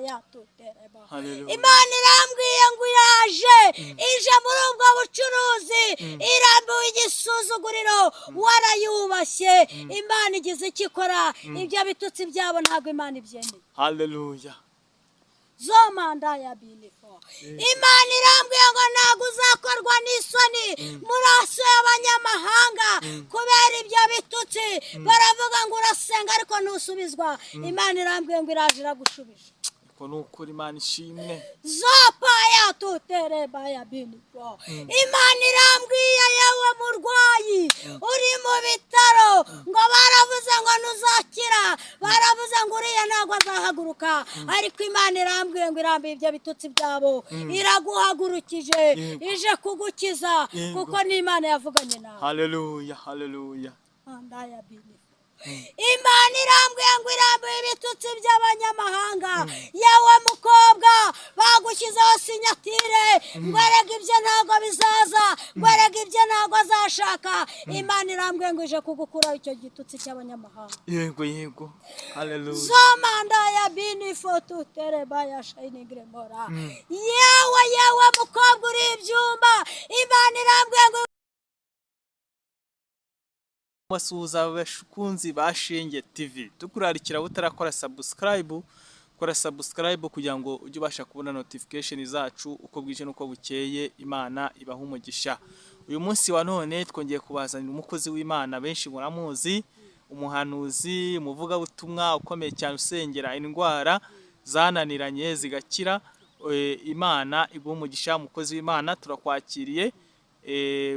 Yatutereba. Haleluya. Imana irambwiye ngo iraje, ije muri ubwo bucuruzi, irambiwe igisuzuguriro. Warayubashye, Imana igize icyo ikora. Ibyo bitutsi byabo ntabwo Imana ibyemeye. Haleluya. Zo manda ya binifo. Imana irambwiye ngo ntabwo uzakorwa n'isoni muri aso y'abanyamahanga kubera ibyo bitutsi. Baravuga ngo urasenga ariko ntusubizwa. Imana irambwiye ngo iraje, iragushubije. Uko ni ukuri, Imana ishimwe. Zopa ya tutereba ya binifo. Imana irambwiye, yewe murwayi uri mu bitaro, ngo baravuze ngo ntuzakira, baravuze ngo uriya ntabwo azahaguruka, ariko Imana irambwiye ngo irambiye ibyo bitutsi byabo, iraguhagurukije. Ije kugukiza. Kuko ni Imana yavuganye nawe. Haleluya, haleluya. Manda ya binifo. Imana irambwiye ngo irambuye ibitutsi by'abanyamahanga. Yewe mukobwa, bagushyizeho signature ngo erega ibyo ntabwo bizaza, ngo erega ibyo ntabwo azashaka. Imana irambwiye ngo ije kugukuraho icyo gitutsi cy'abanyamahanga. Yego, haleluya. Zo manda ya bini foto tereba ya shayinigiremora. Yewe, yewe mukobwa uri ibyumba, Imana irambwiye ngo Basuhuza abakunzi ba Shenge TV, tukurarikira utarakora subscribe, kora subscribe kugira ngo ujye ubasha kubona notification zacu uko bwije n'uko bukeye. Imana ibaha umugisha. Uyu munsi wa none twongeye kubazanira umukozi w'Imana benshi muramuzi, umuhanuzi, umuvugabutumwa ukomeye cyane, usengera indwara zananiranye zigakira. Imana iguha umugisha, umukozi w'Imana, turakwakiriye.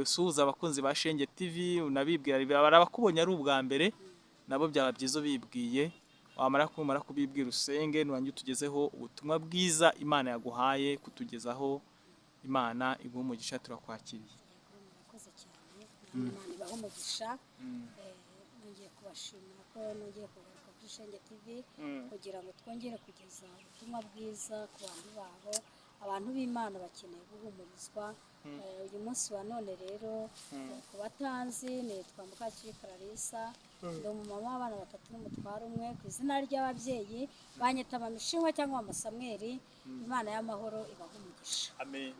Usuhuza abakunzi ba Shenge TV, unabibwira barabakubonye ari ubwa mbere, nabo byaba byiza ubibwiye. Wamara kumara kubibwira, usenge, nurangiza utugezeho ubutumwa bwiza Imana yaguhaye kutugezaho. Imana iguha umugisha, turakwakiriye. Murakoze cyane, Imana ibahe umugisha. Nongeye kubashimira ko nongeye kugaruka kuri Shenge TV kugira ngo twongere kugeza ubutumwa bwiza ku bantu babo. Abantu b'Imana bakeneye guhumurizwa. Uyu munsi wa none rero, ku batanzi, nitwa Mukakiri Clarissa, ndi umumama w'abana batatu n'umutwaro umwe. Ku izina ry'ababyeyi banyita Mama Ishimwe cyangwa Mama Samweli. Imana y'amahoro ibahe umugisha. Amen.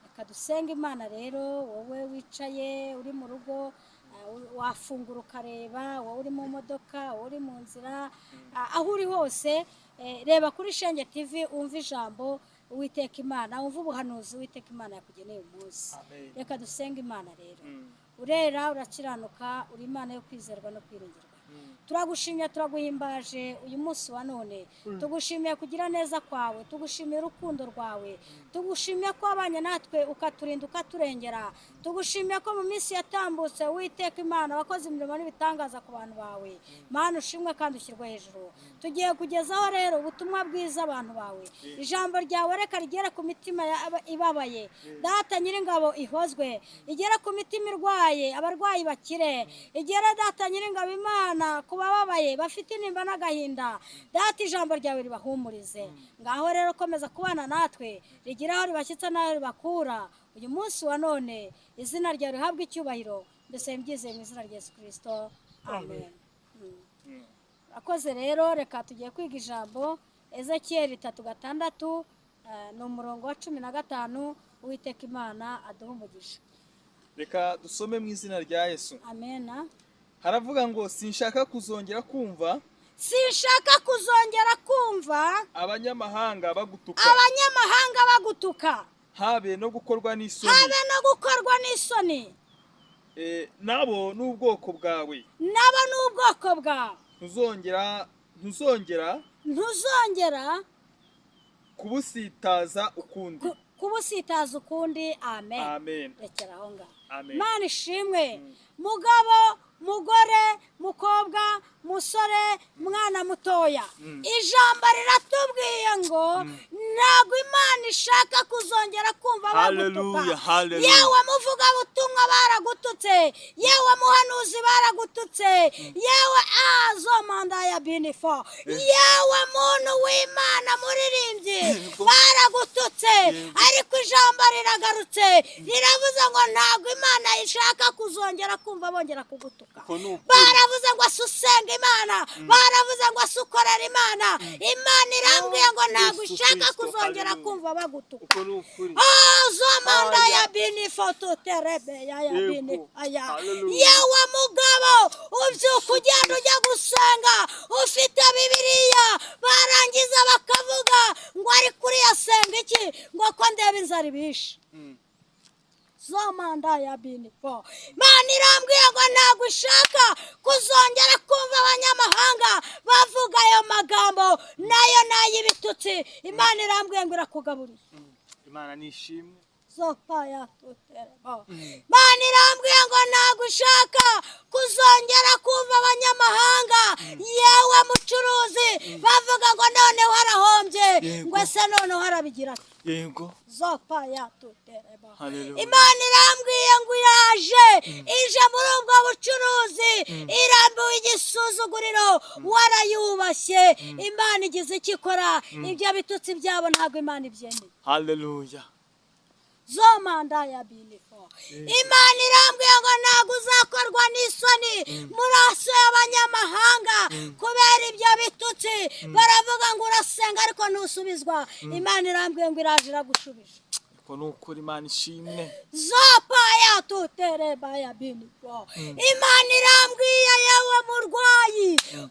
Reka dusenge Imana rero. Wowe wicaye uri mu rugo, wafungura ukareba, wowe uri mu modoka, wowe uri mu nzira, aho uri hose, reba kuri Shenge TV, wumve ijambo Uwiteka Imana, wumve ubuhanuzi Uwiteka Imana yakugeneye uyu munsi. Amen. Reka dusenge Imana rero. Urera, urakiranuka, uri Imana yo kwizerwa no kwiringirwa. Turagushimye, turaguhimbaje uyu munsi wa none. Tugushimiye kugira neza kwawe, tugushimiye urukundo rwawe, tugushimiye ko wabanye natwe, ukaturinda, ukaturengera. Tugushimiye ko mu minsi yatambutse, Uwiteka Imana, wakoze imirimo n'ibitangaza ku bantu bawe. Mana, ushimwe kandi ushyirwe hejuru. Tugiye kugezaho rero ubutumwa bwiza abantu bawe. Ijambo ryawe reka rigere ku mitima ibabaye. Data Nyiringabo, ihozwe, igere ku mitima irwaye, abarwayi bakire. Igere, Data Nyiringabo Imana, ku bababaye bafite intimba n'agahinda. Data, ijambo ryawe ribahumurize. Ngaho rero komeza kubana natwe, rigire aho ribashyitsa n'aho ribakura uyu munsi wa none. Izina ryawe rihabwe icyubahiro. Mbese mbyizeye mu izina rya Yesu Kirisito, amen. Akoze rero, reka tugiye kwiga ijambo Ezekiyeli 3:6, ni umurongo wa 15. Uwiteka Imana aduha umugisha. Reka dusome mu izina rya Yesu. Amena. Haravuga ngo: "Sinshaka kuzongera kumva Sinshaka kuzongera kumva abanyamahanga bagutuka, abanyamahanga bagutuka, habe no gukorwa n'isoni, habe no gukorwa n'isoni, nabo n'ubwoko bwawe, nabo n'ubwoko bwawe, ntuzongera ntuzongera kubusitaza ukundi." Kubusitaza ukundi. Amen. Amen. Rekera aho ngaho. Amen. Imana ishimwe. Mugabo, mugore, mukobwa, musore, mwana mutoya, ijambo riratubwiye ngo ntabwo Imana ishaka kuzongera kumva bagutuka. Hallelujah, hallelujah. Yewe muvugabutumwa, baragututse. Yewe muhanuzi, baragututse. Yewe azo manda ya binifo, yewe muntu w'Imana, muririmbyi, baragututse. Ariko ijambo riragarutse, riravuze ngo ntabwo Imana ishaka kuzongera kumva bongera kugutuka. Uko ni ukuri. Baravuze ngo ase usenga Imana, baravuze ngo ase ukorera Imana. Imana irambwiye ngo ntabwo Yesu ishaka Kristo, kuzongera hallelujah. kumva bagutuka. Uko ni ukuri. Zomanda Aya. ya bini foto terebe ya Yego. bini aya. Hallelujah. Yewe mugabo ubyuka ugenda ujya gusenga ufite Bibiliya, barangiza bakavuga ngo ari kuri yasenga iki, ngo ko ndeba inzara ibishe. Zomanda ya bini fo. Imana irambwiye ngo ntabwo ishaka kuzongera kumva abanyamahanga bavuga ayo magambo, nayo n'ay'ibitutsi. Imana irambwiye ngo irakugaburiye. Imana nishimwe. Zopa ya tuterebo. Imana irambwiye ngo ntabwo ushaka kuzongera kumva abanyamahanga, yewe mucuruzi, bavuga ngo noneho arahombye, Yego. ngo ese noneho arabigira ate? Zopa ya tuterebo. Hallelujah. Imana irambwiye ngo iraje, ije muri ubwo bucuruzi, irambiwe igisuzuguriro, warayubashye. Imana igize icyo ikora, ibyo bitutsi byabo ntabwo Imana ibyemeye. Hallelujah. Zomanda ya binifo. Imana irambwiye ngo ntabwo uzakorwa n'isoni muri aso y'abanyamahanga kubera ibyo bitutsi. Baravuga ngo urasenga ariko ntusubizwa. Imana irambwiye ngo iraje iragushubije. Uko ni ukuri. Imana ishimwe. Zopa ya tutereba ya binifo. Imana irambwiye, yewe murwayi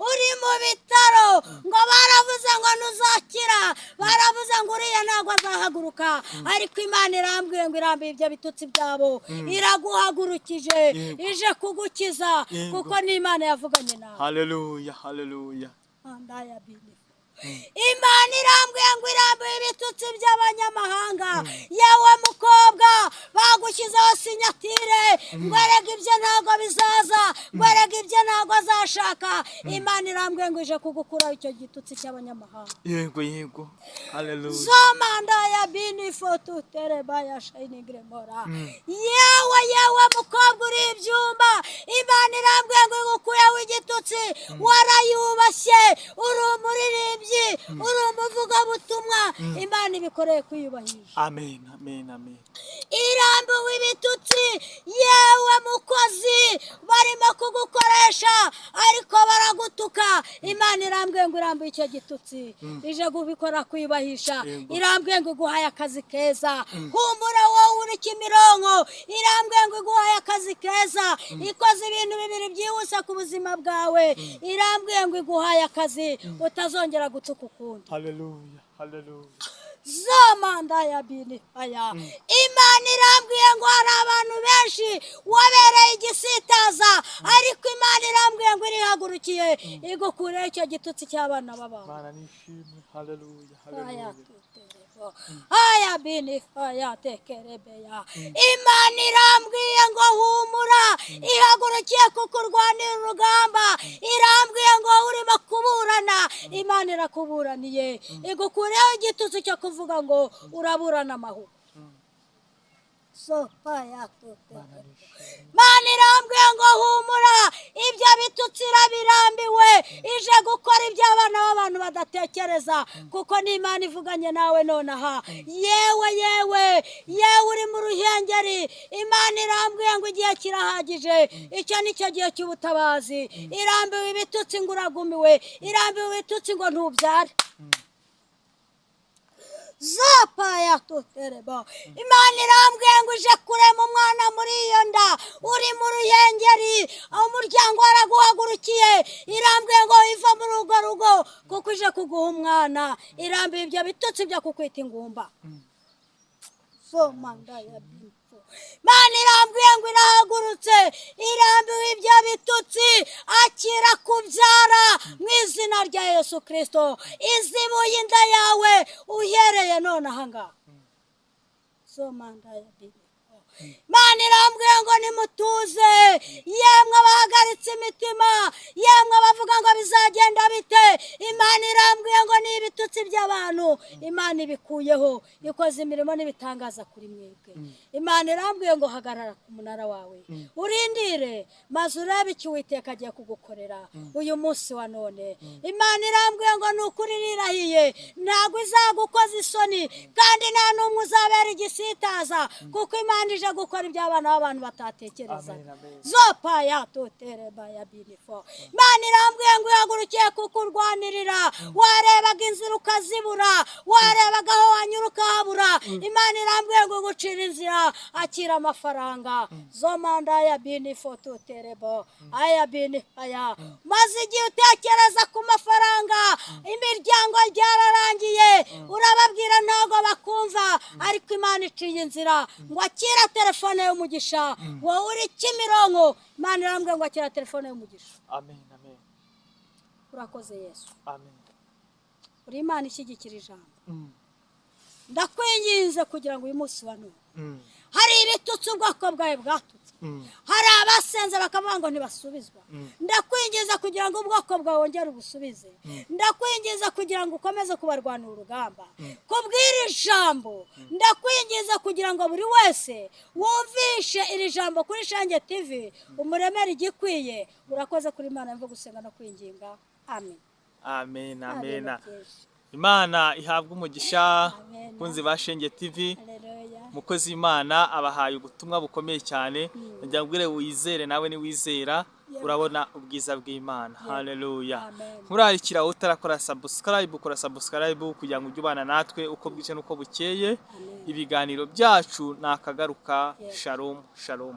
uri mu bitaro, ngo baravuze ngo ntuzakira, baravuze ngo uriya ntabwo azahaguruka, ariko Imana irambwiye ngo irambiye ibyo bitutsi byabo, iraguhagurukije, ije kugukiza, kuko ni Imana yavuganye nawe. Hallelujah. Hallelujah. Manda ya binifo. Imana irambwiye ngo irambuye ibitutsi by'abanyamahanga. Yewe mukobwa bagushyizeho sinyatire ngo erega ibyo ntabwo bizaza, ngo erega ibyo ntabwo azashaka. Imana irambwiye ngo ije kugukuraho icyo gitutsi cy'abanyamahanga. Yego, yego. Hallelujah. Zomanda ya bini foto tereba ya shining remora. Yewe, yewe mukobwa uri ibyumba, Imana irambwiye ngo igukuyeho igitutsi. Warayubashye, uri umuririmbyi, uri umuvugabutumwa. Imana ibikoreye kwiyubahisha. Amen, amen, amen. Irambiwe ibitutsi. Yewe mukozi, barimo kugukoresha ariko baragutuka. Imana irambwiye ngo irambuye icyo gitutsi, ije kubikora kwiyubahisha. Irambwiye ngo iguhaye akazi keza. Humura wowe uri Kimironko, irambwiye ngo iguhaye akazi keza. Ikoze ibintu bibiri byihuse ku buzima bwawe. Irambwiye ngo iguhaye akazi, utazongera gutuka ukundi. Hallelujah. Hallelujah. Zomanda ya bini aya. Imana irambwiye ngo hari abantu benshi wabereye igisitaza, ariko Imana irambwiye ngo irihagurukiye igukureho icyo gitutsi cy'abana b'abantu. Imana nishimwe. Hallelujah. Aya Hallelujah. tuterebo. Aya bini aya tekerebeya. Imana irambwiye ngo humura, ihagurukiye kukurwanira urugamba. Irambwiye ngo urimo kuburana, Imana irakuburaniye, igukureho igitutsi cyo kuvuga ngo uraburana amahoro. Sopa ya tuterebo. Imana irambwiye ngo humura, ibyo bitutsi irabirambiwe, ije gukora ibyo abana b'abantu badatekereza, kuko ni Imana ivuganye nawe nonaha. Yewe, yewe, yewe uri mu Ruhengeri, Imana irambwiye ngo igihe kirahagije, icyo ni cyo gihe cy'ubutabazi. Irambiwe ibitutsi ngo uragumiwe, irambiwe ibitutsi ngo ntubyare. Zapa ya tutereba. Imana irambwiye ngo uje kurema umwana muri iyo nda uri mu Ruhengeri, umuryango waraguhagurukiye. Irambwiye ngo iva muri urwo rugo kuko uje kuguha umwana. Irambiye ibyo bitutsi byo kukwita ingumba. Zomanda ya bintu. Imana irambwiye ngo irahagurutse, irambiwe ibyo bitutsi. Akira kubyara mu izina rya Yesu Kirisito. Izibuye inda yawe uhereye none ahangaha. Zomanda ya bintu. Imana irambwiye ngo nimutuze, yemwe abahagaritse imitima, yemwe abavuga ngo bizagenda bite. Imana irambwiye ngo ni ibitutsi by'abantu, Imana ibikuyeho, ikoze imirimo n'ibitangaza kuri mwebwe. Imana irambwiye ngo hagarara ku munara wawe, urindire maze urebe icyo Uwiteka agiye kugukorera uyu munsi wa none. Imana irambwiye ngo ni ukuri irirahiye, ntabwo izagukoza isoni, kandi nta n'umwe uzabera igisitaza, kuko Imana ije gukora ibyo abana b'abantu batatekerezaga. Zopa ya totere baya binifo. Imana irambwiye ngo ihagurukiye kukurwanirira. Warebaga inzira ukazibura, warebaga aho wanyura ukahabura. Imana irambwiye ngo igucire inzira, akira amafaranga. Zo manda ya binifo toterebo aya bini aya. Maze igihe utekereza ku mafaranga, imiryango byararangiye, urababwira ntabwo bakumva, ariko Imana iciye inzira ngo akira telefone y'umugisha. Wowe uri Kimironko, Imana irambwiye ngo akira telefone y'umugisha. Amen, amen. Urakoze Yesu. Amen. Uri Imana ishyigikira ijambo. Ndakwinginze kugira ngo uyu munsi wa none, hari ibitutsi ubwoko bwawe bwatutse, hari abasenze bakavuga ngo ntibasubizwa. Ndakwinginze kugira ngo ubwoko bwawe wongere ubusubize. Ndakwinginze kugira ngo ukomeze kubarwanira urugamba kubwira ijambo. Ndakwinginze kugira ngo buri wese wumvishe iri jambo kuri Shenge TV umuremere igikwiye. Urakoze kuri Imana yumva gusenga no kwinginga. Amen. Amen, amen. Amen. Imana ihabwe umugisha. Amen. Kunzi ba Shenge TV, Haleluya. mukozi Imana abahaye ubutumwa bukomeye cyane. Ndagira ngo wizere, nawe niwizera urabona ubwiza bw'Imana. Haleluya. Amen. Nkurarikira utarakora subscribe, ukora subscribe kugira ngo ujye ubana natwe uko bwije n'uko bukeye. Amen. Ibiganiro byacu nakagaruka. Yego. Shalom, shalom.